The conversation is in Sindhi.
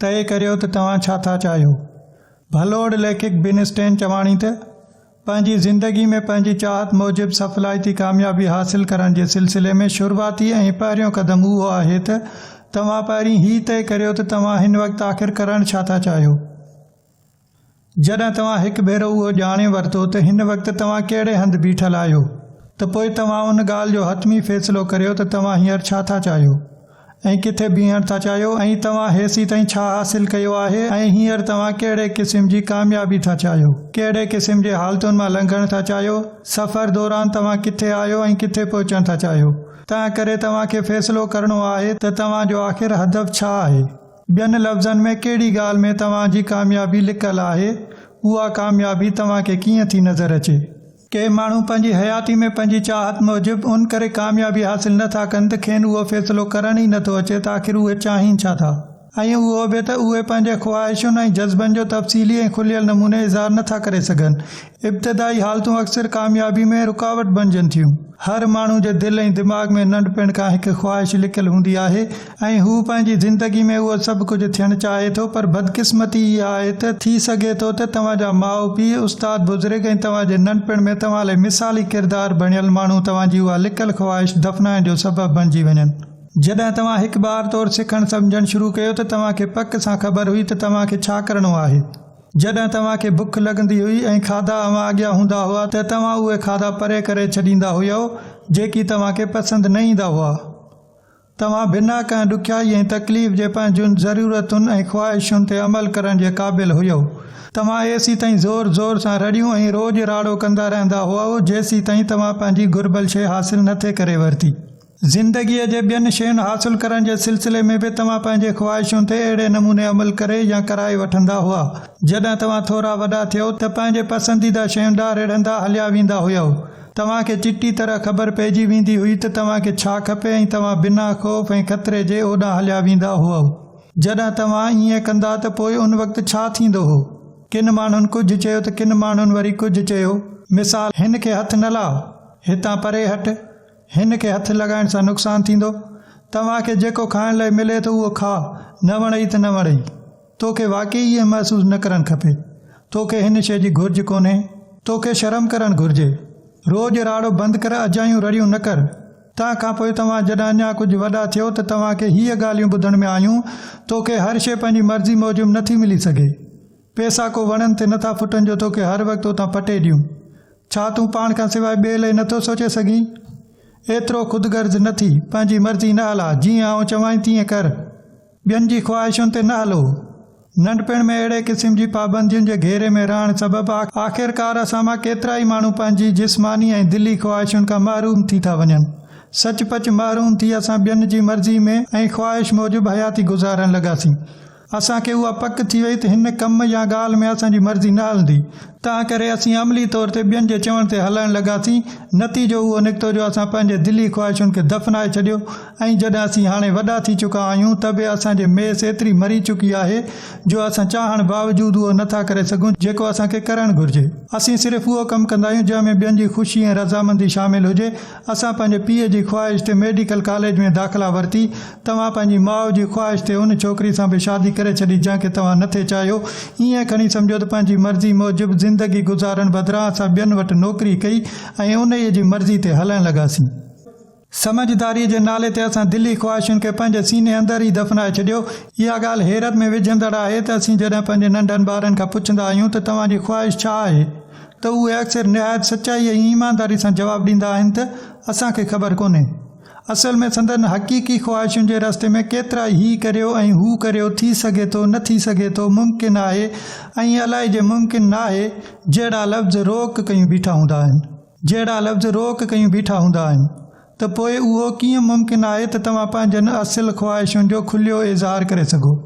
طئي ڪريو ته توهان ڇا ٿا چاهيو. ڀلوڙ ليکڪ بن اسٽين چواڻي ته، پنهنجي زندگي ۾ پنهنجي چاهت موجب سڦلائتي ڪاميابي حاصل ڪرڻ جي سلسلي ۾ شروعاتي ۽ پهريون قدم اهو آهي ته توهان پهرين هي طئي ڪريو ته توهان هن وقت آخر ڪرڻ ڇا ٿا چاهيو. جڏهن توهان هڪ ڀيرو اهو ڄاڻي ورتو ته هن وقت توهان ڪهڙي هنڌ بيٺل آهيو ته پوء توهان ان ڳالهه جو حتمي فيصلو ڪريو ته توهان هينئر ڇا ٿا چاهيو ۽ ڪٿي بيهڻ ٿا چاهيو ۽ توهان هيسيتائين ڇا حاصل ڪيو آهي ۽ هينئر توهان ڪهڙي قسم جي ڪاميابي ٿا چاهيو، ڪهڙي قسم جي حالتن مان لنگهڻ ٿا چاهيو، سفر دوران توهان ڪٿي آهيو ۽ ڪٿي پهچڻ ٿا چاهيو. تنهن ڪري توهان کي فيصلو ڪرڻو آهي ته توهان جو آخر هدف ڇا آهي. ٻين لفظن ۾ ڪهڙي ڳالهه ۾ توهان جي ڪاميابي لڪل آهي، اها ڪاميابي توهان کي ڪيئن ٿي نظر اچي؟ ڪي ماڻهو پنهنجي حياتي ۾ پنهنجي چاهت موجب ان ڪري ڪاميابي حاصل نه ٿا ڪن ته کين اهو فيصلو ڪرڻ ئي نه ٿو اچي ته آخر اهي چاهين ڇا ٿا ۽ اهو به ته اهي پنهنجي خواهشن ۽ جذبن جو تفصيلي ۽ کليل نموني اظهار نه ٿا ڪري سگهن. ابتدائي حالتون اڪثر ڪاميابي ۾ رڪاوٽ بڻجن ٿيون. هر ماڻهو جي دل ۽ دماغ ۾ ننڍپڻ کان هڪ خواهش لڪل هوندي آهي ۽ هو پنهنجي زندگي ۾ اهو سڀ ڪجهه ٿيڻ چاهي ٿو پر بدقسمتي اها آهي ته ٿي سگهي ٿو ته توهان جا ماء پيء، استاد، بزرگ ۽ توهان جي ننڍپڻ ۾ توهان لاء مثالي ڪردار بڻيل ماڻهو توهان جي اها لڪل خواهش دفنائڻ جو سبب بڻجي وڃن. جڏهن توهان هڪ ٻار طور سکڻ سمجهڻ شروع ڪيو ته توهان کي پڪ سان خبر هئي ته توهان کي ڇا ڪرڻو آهي. جڏهن توهان کي بک لڳندي هئي ۽ کاڌا اوهان اڳيان هوندا هئا ته توهان اهي کاڌا پري ڪري ڇڏيندا هيؤ جيڪي توهان کي پسند نه ايندا هئا. توهان بنا ڪنهن ڏکيائي ۽ تڪليف جي پنهنجين ضرورتن ۽ خواهشن تي عمل ڪرڻ جي قابل هيؤ. توهان ايسيتائين زور زور سان رڙيون ۽ روڄ راڙو ڪندا رهندا هئائو جيسيتائين توهان پنهنجي گهربل شيء حاصل نه ٿي ڪري ورتي. زندگيء جي ٻين شين حاصل ڪرڻ جي سلسلي ۾ به توهان پنهنجي خواهشن تي اهڙي نموني عمل ڪري يا ڪرائي وٺندا هئا. جڏهن توهان ٿورا وڏا ٿيو ته پنهنجي پسنديده شين ڏانهن رڙهندا هليا ويندا هيؤ. توهان کي چٽي طرح خبر پئجي ويندي هئي ته توهان کي ڇا کپي ۽ توهان بنا خوف ۽ خطري جي اوڏانهن هليا ويندا هئو. جڏهن توهان ائين ڪندا ته پوء ان وقت ڇا ٿيندو هو؟ ڪن ماڻهن ڪجهه چيو ته ڪن ماڻهن وري ڪجهه چيو. مثال، هن کي هٿ نه لاء، هتان پري هٽ. هن کي هٿ لڳائڻ سان نقصان ٿيندو. توهان کي جيڪو کائڻ لاء ملي ٿو اهو کاء، نه وڻئي ته نه وڻئي. توکي واقعي ائين محسوس نه ڪرڻ کپي. توکي هن شيء جي گهرج ڪونهي. توکي شرم ڪرڻ گهرجي. روڄ راڙو بند ڪر، اجايون رڙيون نه ڪر. تنهن کان پوء توهان جڏهن اڃا ڪجهه وڏا ٿيو ته توهان کي هيء ڳالهيون ٻڌڻ ۾ آيون، توکي هر شيء پنهنجي مرضي موجب نه ٿي ملي سگهي. پئسا ڪو وڻن تي نه ٿا ڦٽن جو توکي هر وقت اتان پٽي ڏيون. ڇا تون پاڻ کان سواء ٻئي لئي نٿو سوچي سگهين؟ ايترو خود غرض نه ٿي، پنهنجي مرضي نه هلاء، جيئن آئون چوانء تيئن ڪر. ٻين جي خواهشن تي نه هلو. ننڍپڻ ۾ اهڙي قسم جي پابندين جي گهيري ۾ رهڻ سبب آخرڪار اسان مان ڪيترائي ماڻهو پنهنجي جسماني ۽ دلي خواهشن کان محروم ٿي ٿا وڃن. سچ پچ محروم ٿي اسان ٻين جي مرضي ۾ ۽ خواهش موجب حياتي گذارڻ لڳاسين. اسان کي اها پڪ ٿي وئي ته هن ڪم يا ڳالهه ۾ اسان جي مرضي نه هلندي، تنهن ڪري اسين عملي طور تي ٻين جي چوڻ تي هلڻ لڳاسين. نتيجو اهو نڪتو جو اسان پنهنجي دلي خواهشن کي دفنائي ڇڏيو ۽ جڏهن اسين هاڻي وڏا ٿي چڪا آهيون ته به اسان جي ميس ايتري مري چڪي آهي جو اسان چاهڻ باوجود اهو نه ٿا ڪري سگهون جيڪو اسان کي ڪرڻ گهرجي. اسين صرف اهو ڪم ڪندا آهيون جنهن ۾ ٻين جي خوشي ۽ رضامندي شامل هجي. اسان پنهنجي پيء جي خواهش تي ميڊيڪل ڪاليج ۾ داخلا ورتي. توهان پنهنجي ماء جي خواهش تي ان ڇوڪري سان به شادي ڪري ڇڏي جنهن کي توهان نه ٿي چاهيو. ائين کڻي سمجهو ته پنهنجي مرضي موجب زندگي گذارڻ بدران اسان ٻين وٽ نوڪري ڪئي ۽ انهيء جي مرضي تي هلڻ لڳاسين. سمجهداريء جي نالي تي اسان دلي خواهشن کي پنهنجي سيني اندر ئي دفنائي ڇڏيو. اها ڳالهه حيرت ۾ وجهندڙ آهي ته اسين جڏهن پنهنجي ننڍن ٻارن کان پڇندا آهيون ته توهان جي خواهش ڇا آهي؟ ته اهي اڪثر نهايت سچائي ۽ ايمانداري سان جواب ڏيندا آهن ته اسان کي خبر ڪونهي. اصل ۾ سندن حقيقي خواهشن جي رستي ۾ ڪيترائي هي ڪريو ۽ هو ڪريو، ٿي سگهي ٿو، نه ٿي سگهي ٿو، ممڪن آهي ۽ الائجي ممڪن ناهي جهڙا لفظ روڪ ڪيون بيٺا هوندا آهن. جهڙا لفظ روڪ ڪيون بيٺا هوندا آهن. ته پوء اهو ڪيئن ممڪن آهي ته توهان پنهنجن اصل خواهشن جو کليو اظهار ڪري سگهو؟